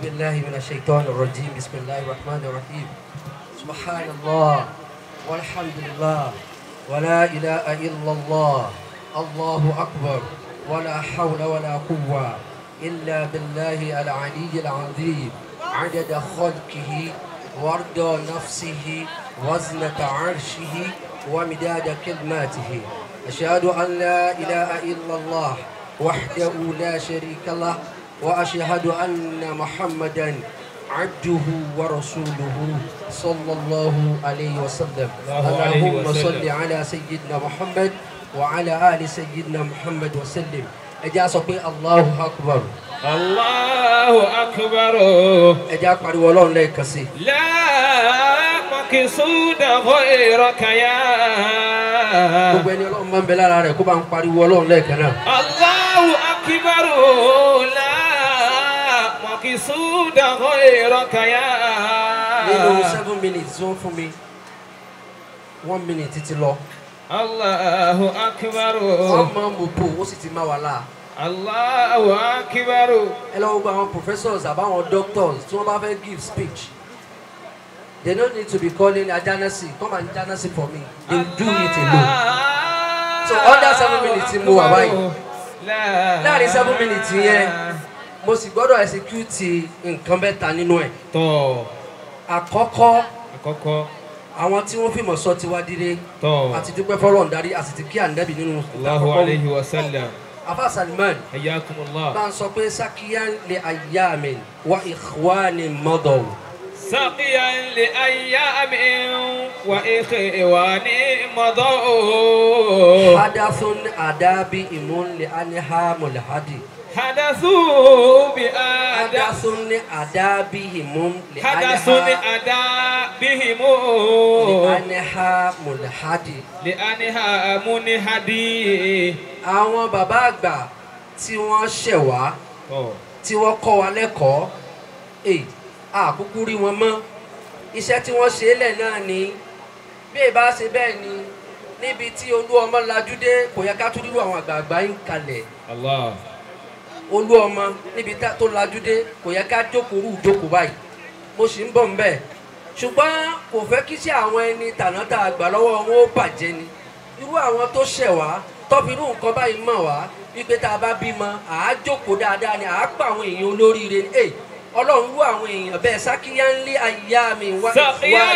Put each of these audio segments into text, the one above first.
بالله من الشيطان الرجيم بسم الله الرحمن الرحيم سبحان الله والحمد لله ولا إله إلا الله الله أكبر ولا حول ولا قوة إلا بالله العلي العظيم عدد خلقه ورضا نفسه وزنة عرشه ومداد كلماته أشهد أن لا إله إلا الله وحده لا شريك له وأشهد أن محمدا عبده ورسوله صلى الله عليه وسلم اللهم صل على سيدنا محمد وعلى آل سيدنا محمد وسلم. Ẹ jẹ́ á sọ pé Allahu Akbar. Allahu Akbar. Ẹ jẹ́ á pariwo Ọlọ́run lẹ́ẹ̀kan sí. La maqsuda ghayraka ya. Gbogbo ẹni Ọlọ́run máa ń bẹ lára rẹ̀ kó bá ń pariwo Ọlọ́run lẹ́ẹ̀kan náà. Allahu Akbar. La maqsuda ghayraka ya. Nínú 7 minutes wọ́n fún mi, 1 minute ti lọ. Allahu Akbar. Wọ́n máa ń bò ó sì ti máa wà láà. Allahu Akbar. Ẹ lọ gbogbo àwọn professors àbáwọn doctors tí wọ́n bá fẹ́ give speech, they don't need to be calling Ajanasi, "Come and Ajanasi for me." They will do it alone. So under 7 minutes mo wà báyìí. Láàrin 7 minutes yẹn, mo sì gbọ́dọ̀ execute nǹkan mẹ́ta nínú ẹ̀. Tọ́. Àkọ́kọ́, Àkọ́kọ́. àwọn tí wọ́n fìmọ̀ sọ tiwa dire àti dúpẹ́ fọlọ́run darí àti ti kí ànábì nínú Allahu alayhi wa sallam. Afa Salman, Hayyakumullah. bá ń sọ pé sakiyan li ayyamin wa ikhwanin madaw. سقيا لأيام وإخوان مضوا hadathun adabi imun li anha mulhadi. حدثوا بأداء hadathun adabi imun li حدث anha أدابهم li anha mulhadi. لأنها منهدي. Àwọn bàbá àgbà tí wọ́n ṣẹ̀ wá, tí wọ́n kọ́ wa lẹ́kọ̀ọ́ ẹ̀, àkúkú rí wọn mọ́. Iṣẹ́ tí wọ́n ṣe é lẹ̀ náà ni bí ìbá ṣe bẹ́ẹ̀ ni níbi tí olú ọmọ lajú dé, kò yẹ ká tún rírú àwọn àgbààgbà yín kalẹ̀. Allah. Olú ọmọ níbi tó lajú dé, kò yẹ ká jókòó rú jókòó báyìí. Mo sì ń bọ̀ ń bẹ̀, ṣùgbọ́n kò fẹ́ kí sí àwọn ẹni tànátà àgbà lọ́wọ́ wọn ó bàjẹ́ ni irú àwọn tó ṣẹ̀ wá tọ́fi irú nǹkan báyìí mọ̀ wá wípé tá a bá bímọ, àá jókòó dáadáa ni, àá pa àwọn èèyàn olóríire ni. Ẹ Ọlọ́run, rú àwọn èèyàn bẹ́ẹ̀ sákíyá ń lé ayé mi wá wá ní mọ́dọ̀. سقيا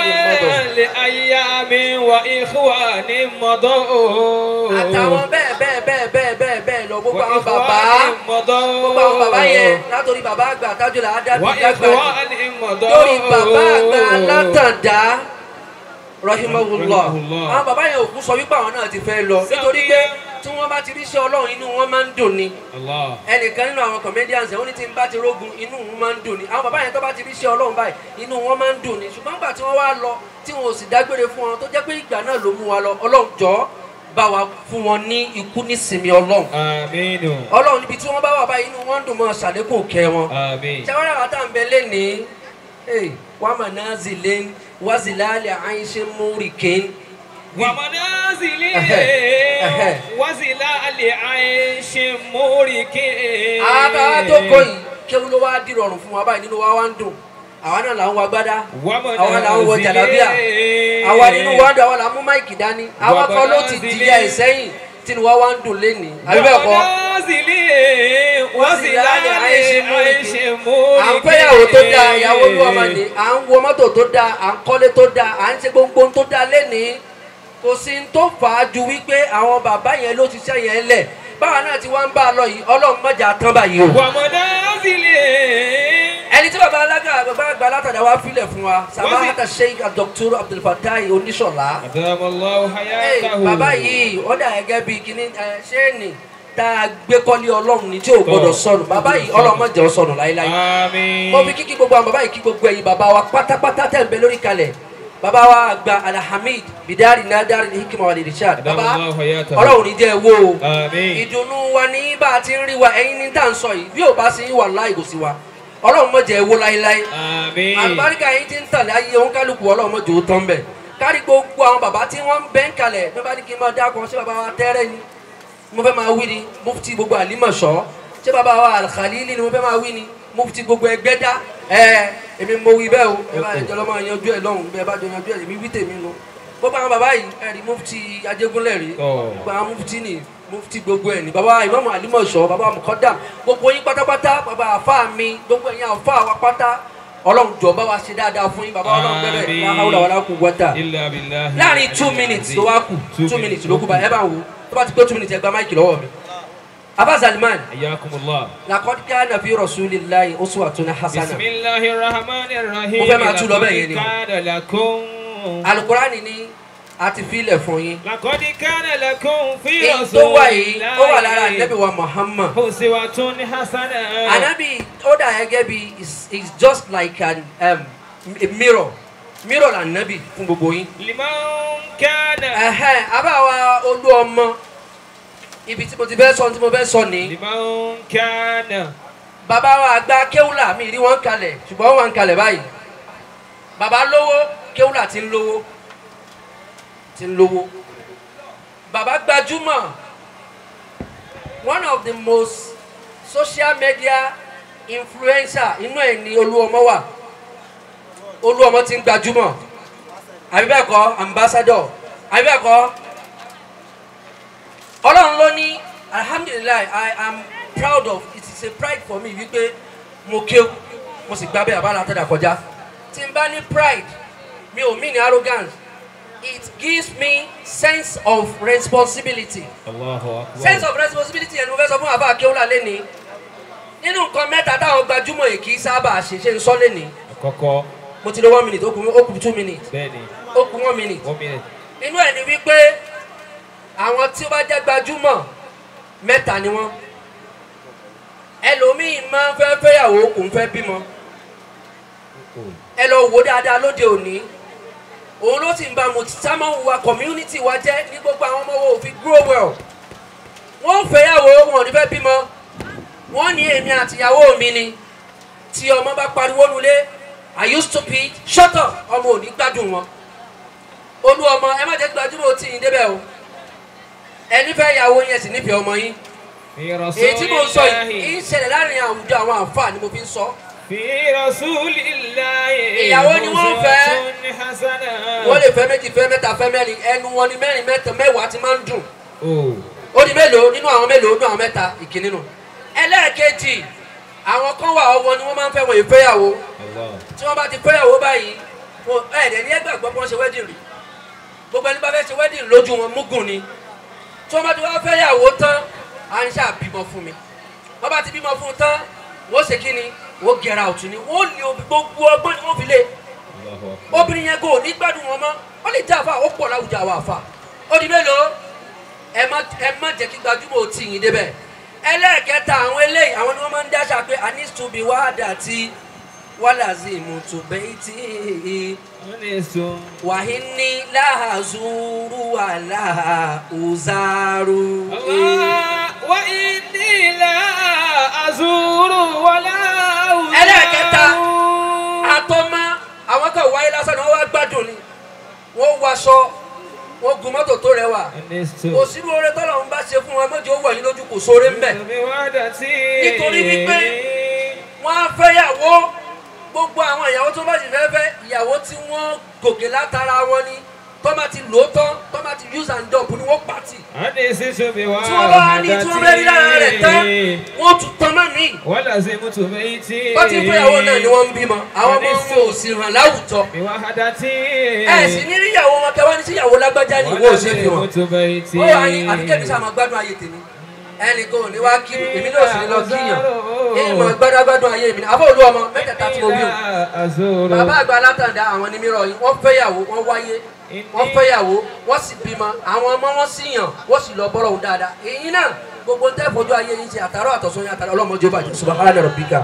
لأيام وإخوان مضوا Àtàwọn bẹ́ẹ̀ bẹ́ẹ̀ bẹ́ẹ̀ bẹ́ẹ̀ bẹ́ẹ̀ bẹ́ẹ̀ lọ, gbogbo àwọn bàbá, وإخوان مضوا gbogbo àwọn bàbá yẹn, látòrí bàbá àgbà Tájúlà Ádámù dàgbà وإخوان مضوا lórí bàbá àgbà Alátàndá rahimahullah. Rahimahullah. Àwọn bàbá yẹn òkú sọ wípé àwọn náà ti fẹ́ lọ nítorí pé tí wọ́n bá ti ríṣẹ́ Ọlọ́run, inú wọn máa ń dùn ni. Allah. Ẹnìkan nínú àwọn comedians ẹ̀, ó ní tí n bá ti rógun, inú òun máa ń dùn ni. Àwọn bàbá yẹn tó bá ti ríṣẹ́ Ọlọ́run báyìí, inú wọn máa ń dùn ni. Ṣùgbọ́n nígbà tí wọ́n wá lọ, tí wọn ò sì dágbére fún wọn, tó jẹ́ pé ìgbà náà ló mú wa lọ, Ọlọ́run, jọ̀ọ́, bá wa fún wọn ní ikú nísinmi Ọlọ́run. Àmín. Ọlọ́run, níbi tí wọ́n bá wà báyìí, inú wọn ń dùn, mọ́ ṣàlékún kẹ́ wọn. Àmín. Ṣẹ́wọ́n àwọn tá à ń bẹ lẹ́nìí wà mà náà zìlẹ̀ wà zìlálẹ̀ àyìnṣe múrìkín. ومنازل أهي. وزلال عيش مورك. Àtàwọn tó kọ yìí kéwú ló wá dìrọ̀rùn fún wa báyìí, nínú wa wá ń dùn. Àwa náà là ń wọ agbádá, àwa là ń wọ jàlábíà, àwa nínú wa ń dùn, àwa là ń mú mic dání. Àwa kan ló ti dìyà ẹ̀ sẹ́yìn tínú wa wá ń dùn lénìí, àbí bẹ́ẹ̀ kọ́? ومنازل وزلال عيش مورك. À ń fẹ́yàwó tó dáa, ìyàwó olú ọmọ ni, à ń wọ mọ́tò tó dáa, à ń kọ́lé tó dáa, à ń ṣe gbogbo ohun tó dáa lénìí. Kò sí ní tó fà á ju wípé àwọn bàbá yẹn ló ti ṣẹ́ yẹn lẹ̀. Báwa náà ti wá ń bá a lọ yìí, Ọlọ́run mọ̀jà tán báyìí o. ومنازل Ẹni tí bàbá alága, bàbá àgbà Látàdá wa filẹ̀ fún wa, Samahata Sheikh Dr. Abdulfatai Oníṣọ̀lá. أدام الله Hey, حياته. Bàbá yìí ó dà gẹ́gẹ́ bíi kíní ẹ, ṣéènì tá a gbé kọ́lé Ọlọ́run ni tí ò gbọ́dọ̀ sọnù. Bàbá yìí, Ọlọ́run má jẹ́ ó sọnù láéláé. آمين. Mo fi kíkí gbogbo àwọn bàbá yìí, kí gbogbo ẹ̀yin bàbá wa pátápátá tẹ̀ ń bẹ lórí kalẹ̀, bàbá wa àgbà Alhamid Bidari Nadari Hikima wal Irshad. أدام Bàbá, الله حياته. Ọlọ́run ní jẹ́ ẹ wó o. آمين. Ìdùnnú wa ní bá a ti ń rí wa, ẹ̀yin ní tá à ń sọ yìí. Bí ò bá sí wà láì kò sí wa, Ọlọ́run má jẹ́ ẹ wó láéláé. آمين. Àlùbáríkà yìí ti ń tàn láyé òun kálukú, Ọlọ́run má jẹ́ ó tán bẹ̀. Kárí gbogbo àwọn bàbá tí wọ́n ń bẹ́ ń kalẹ̀, bí wọ́n bá ní kí n máa dákun, ṣé bàbá wa Tẹ́rẹ́ ni mo fẹ́ máa wí ni, mufti gbogbo Àlímọ̀ṣọ́, ṣé bàbá wa Alkhalili ni mo fẹ́ máa wí ni, mufti gbogbo ẹgbẹ́ dá ẹ èmi mo wí bẹ́ẹ̀ o ẹ bá ẹjọ́ lọ́mọ yanjú ẹ lọ́hùn bẹ́ẹ̀ bá jọ yanjú ẹ èmi wí tèmi nu gbogbo àwọn bàbá yìí ẹ rí mufti Ajégúnlẹ̀ rí gbogbo àwọn mufti ni mufti gbogbo ẹ ní bàbá Ìmáàmù Àlímọ̀ṣọ́ bàbá Mùkọ́dàm gbogbo yín pátápátá bàbá àfáà mi gbogbo ẹ̀yin àfáà wa pátá Ọlọ́run jọ̀ọ́ bá wa ṣe dáadáa fún yín bàbá Ọlọ́run bẹ́ẹ̀ la hawla wala quwwata láàrin 2 minutes ló wá kù 2 minutes ló kù bá ẹ bá wò tó bá ti pé 2 minutes ẹ gba máìkì lọ́wọ́ mi. Aba Salman. Hayyakumullah. Laqad kana fi rasulillahi uswatun hasana. Bismillahir rahmanir rahim. Mo fẹ́ máa tú lọ bẹ́ẹ̀ yẹn ni o. Alukurani ni a ti filẹ̀ fún yín. Laqad kana lakum fi rasulillahi. Èyí tó wà yìí ó wà lára Ànábì wa Muhammad. Uswatun hasana. Ànábì ó dà gẹ́gẹ́ bí is just like an a mirror. Mirror l'Ànábì fún gbogbo yín. Liman kana. Ẹ̀hẹ́n abáwa olú ọmọ. Ibi tí mo ti fẹ́ sọ tí mo fẹ́ sọ ni. Liman kana. Bàbá wa àgbà kéwùlà mi rí wọn kalẹ̀ ṣùgbọ́n wọn kalẹ̀ báyìí. Bàbá lówó kéwùlà ti ń lówó ti ń lówó. Bàbá gbajúmọ̀ one of the most social media influencer inú ẹ̀ ní Olúọmọ wà. Olúọmọ ti ń gbajúmọ̀. Àbí bẹ́ẹ̀ kọ́ ambassador àbí bẹ́ẹ̀ kọ́. Ọlọ́run ló ní alhamdulilayi I am proud of it is a pride for me wípé mo kéwú mo sì gbábẹ́ àbá látàdà kọjá tí n bá ní pride mi ò mean arrogance it gives me sense of responsibility. Allahu Akbar. Sense of responsibility ẹni mo fẹ́ sọ fún àbá kéwúlà lẹ́ni nínú nǹkan mẹ́ta táwọn gbajúmọ̀ yìí kì í sábà ṣe ṣe ń sọ lẹ́ni. Àkọ́kọ́ mo ti lo 1 minute ó kù 2 minutes bẹ́ẹ̀ni ó kù 1 minute 1 minute inú ẹ̀ ni wípé àwọn tí ó bá jẹ́ gbajúmọ̀ mẹ́ta ni wọ́n ẹlòmíì máa ń fẹ́ fẹ́yàwó kò ń fẹ́ bímọ ẹ lọ wò dáadáa lóde òní òun ló sì ń bá mùsàmọ́ wa community wa jẹ́ ní gbogbo àwọn ọmọ wo ò fi grow well wọ́n fẹ́yàwó wọn ò ní fẹ́ bímọ wọ́n ní èmi àtìyàwó mi ni tí ọmọ bá pariwo nulẹ̀ are you stupid shut up ọmọ ò ní gbádùn wọn olú ọmọ ẹ má jẹ́ gbajúmọ̀ ó tì yín débẹ̀ o ẹni fẹ́ yàwó yẹn sì nífẹ̀ẹ́ ọmọ yín èyí tí mo ń sọ yìí ń ṣẹlẹ̀ láàrin àwùjọ àwọn àǹfààní ni mo fi ń sọ. Fi rasulillahi ìyàwó ni wọ́n fẹ́ wọ́n lè fẹ́ méjì fẹ́ mẹ́ta fẹ́ mẹ́rin ẹnu wọn ni mẹ́rin mẹ́ta mẹ́wàá ti máa ń dùn. Ó di mélòó nínú àwọn mélòó nínú àwọn mẹ́ta ìkíní nù. Ẹlẹ́ẹ̀kejì àwọn kan wà ọwọ́ ni wọ́n máa ń fẹ́ wọn ìfẹ́yàwó tí wọ́n bá ti fẹ́yàwó báyìí ẹ̀ẹ́dẹ̀ ní ẹgbàgbọ́ bí wọ́n ṣe wedding rí gbogbo ẹni bá fẹ́ ṣe wedding lójú wọn múgùn ni tí wọ́n bá ti wá fẹ́yàwó tán à ń ṣàbímọ fún mi wọ́n bá ti bímọ fún un tán wọ́n ṣe kí ni wọ́n get out ni wọ́n ní gbogbo ọgbọ́n ni wọ́n fi lé obìnrin yẹn kò ní gbádùn wọn mọ́ wọ́n lè jẹ́ àfa ó pọ̀ láwùjọ àwọn àfa ó di mélòó ẹ má jẹ́ kí gbajúmọ̀ ò tì yín débẹ̀ ẹlẹ́ẹ̀kẹta àwọn eléyìí àwọn ni wọ́n máa ń dáṣà pé a ní to be wàdà tí wàlàzì mùtùbẹ́ẹ̀tì wàhíní láhàzúrú wàlàhùzárù. Wa inni la azuru wala uzaru. Ẹlẹ́ẹ̀kẹta àtọ́mọ́ àwọn kan wáyé lásán ni wọ́n wá gbádùn ni wọ́n waṣọ wọ́n gun mọ́tò tó rẹwà kò sí oore tọ́lọ̀ ń bá ṣe fún wọn mọ́jọ́ wọ̀ yín lójú kò sóore ń bẹ̀ nítorí wípé wọ́n á fẹ́yàwó gbogbo àwọn ìyàwó tó bá sì fẹ́ fẹ́ ìyàwó tí wọ́n gòkè látara wọn ni tó bá ti lò ó tán tó bá ti use and dump ni wọ́n pàtì. Tí wọ́n bá ní tí wọ́n bẹ́ rí lára rẹ̀ tán wọ́n tún tán mọ́ mi. Wọ́n ti fẹ́yàwó náà ni wọ́n ń bímọ àwọn ọmọ wọn ò sì ràn láwùjọ. Ẹ sì ní rí ìyàwó wọn kẹwàá ní sí ìyàwó lágbájá ni ìwọ ò ṣe fi wọn. Ó wà ní àfikẹ́mi sáà máa gbádùn ayé tèmi ẹnì kan ò ní wá kí èmi náà sì ní lọ kíyàn èyí mọ̀ gbádùn ayé mi àbọ̀ olú ọmọ mẹ́tẹ̀ẹ̀ta tí mo bí o. Bàbá àgbà alátàndá àwọn ní mírọ̀ yìí wọ́n fẹ́yàwó wọ́n wáyé wọ́n fẹ́yàwó wọ́n sì bímọ àwọn ọmọ wọn sì yàn wọ́n sì lọ bọ́rọ̀ òun dáadáa èyí náà gbogbo ń tẹ́ fojú ayé yín ṣe àtàrọ̀ àtọ̀sán yín àtàrọ̀ ọlọ́mọdé ó bàjẹ́ subahana rabbika.